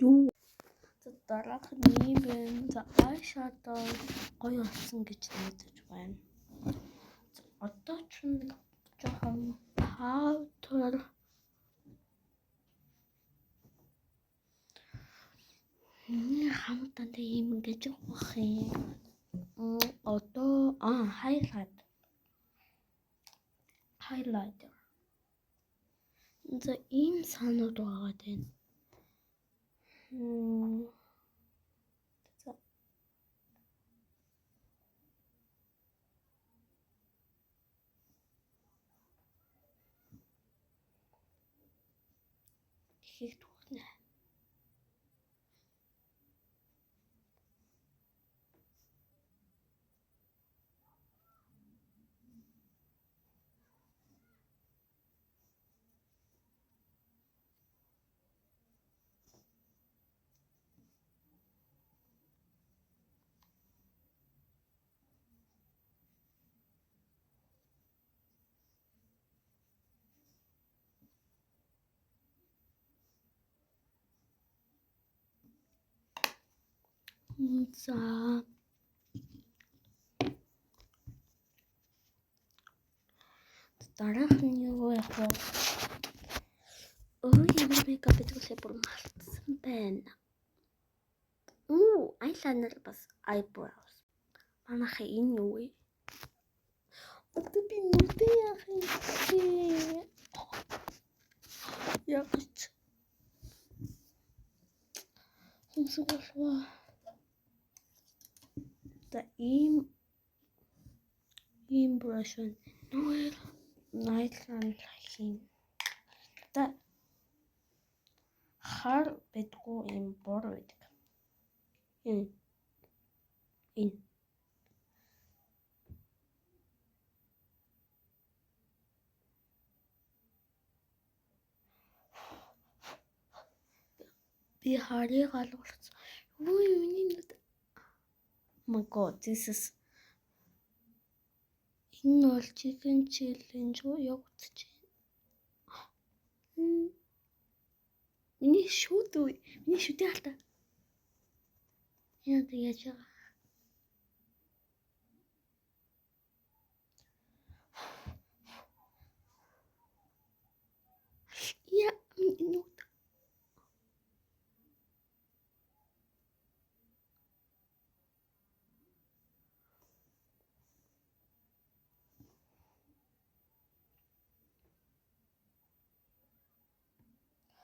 Юу. За, дараах нь юм байна. За, eyeshadow гоё болсон гэж найдаж байна. За, одоо ч нэг жоохон powder. Миний хамтантай ийм ингэж явах юм. Одоо highlight. Highlighter. За, ийм санууд байгаа байна. За, их түүхнэ. За, дараах нь юу вэ? Өө, ямар makeup гэдэг вэ, бүр мартсан байна. Үу, eyeliner, бас eyebrows. Манайх энэ юу вэ? Одоо би нүдээ яах юм бэ? Яг ч хүнсэг болов. За, ийм brush байна. Нүгээр eyeliner хийн. За, хар байдгүй, ийм бор байдаг. Энэ энэ би харыг алгуулсан. Үгүй, миний нүд. Oh my God, this is энэ бол chicken challenge явагдаж байна. Миний шүд үү? Миний шүдээ халтаа. Яа, яаж байгаа?